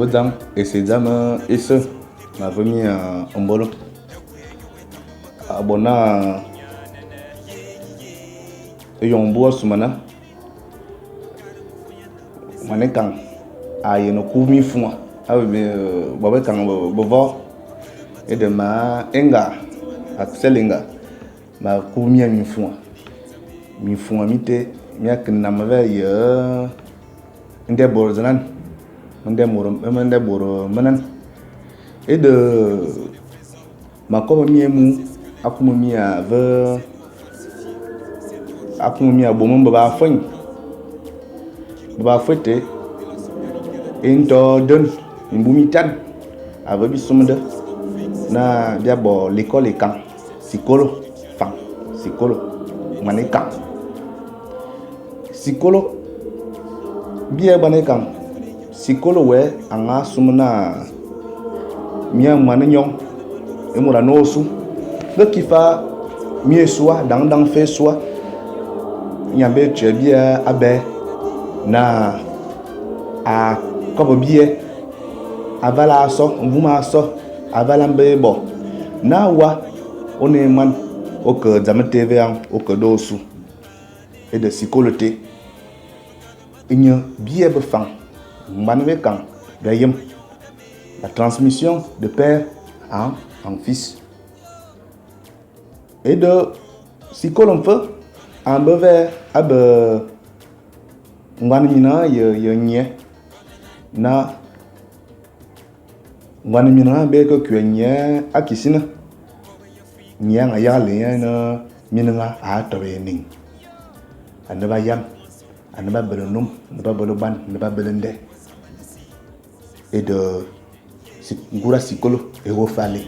Bobedzang, ése dzam ése, ma ve mia mbôlô. A bo naa éyong mbu wa sumana, moan ékang a yiène ku minfuma abe bo bekang bevokh. Éde ma é nga, Axel Enga, ma ku mia minfuma. Minfuma mité mia ke name ve ye nde bôr dzenan, nde bôr menan. Éde ma kobe mia ému akumu mia ve akumu mia bôm mbemba afuèñ. Mbemba afuèñ té é nto den mimbu mitan ave bi sum de na bia bo l'école ékang sikôlô fang sikôlô moan ékang. Sikôlô bia boan ékang sikôlô wè a nga sum na mia moan nyong é môr a ne ôsu nge ki fa mia ésua dang dang fe ésua ényi a mbe tuè bia abè na a kobe bie aval a so mvum a so aval a mbe bo na wa ô ne moan ô ke dzam té ve ô ke do ôsu. Éde sikôlô té énye bia befang mban bekang bia yem la transmission de père en fils. Éde sikôlô nfe a mbe ve abe ngoan minenga ye nye na ngoan minenga a mbe ke kuè nye a kisina nye a nga yaghle nye na minenga a tobe éning. Ane ba yam, ane ba bele n'nôm, ane ba bele boan, ane ba bele ndè. Éde ngura sikôlô é wô fe alé.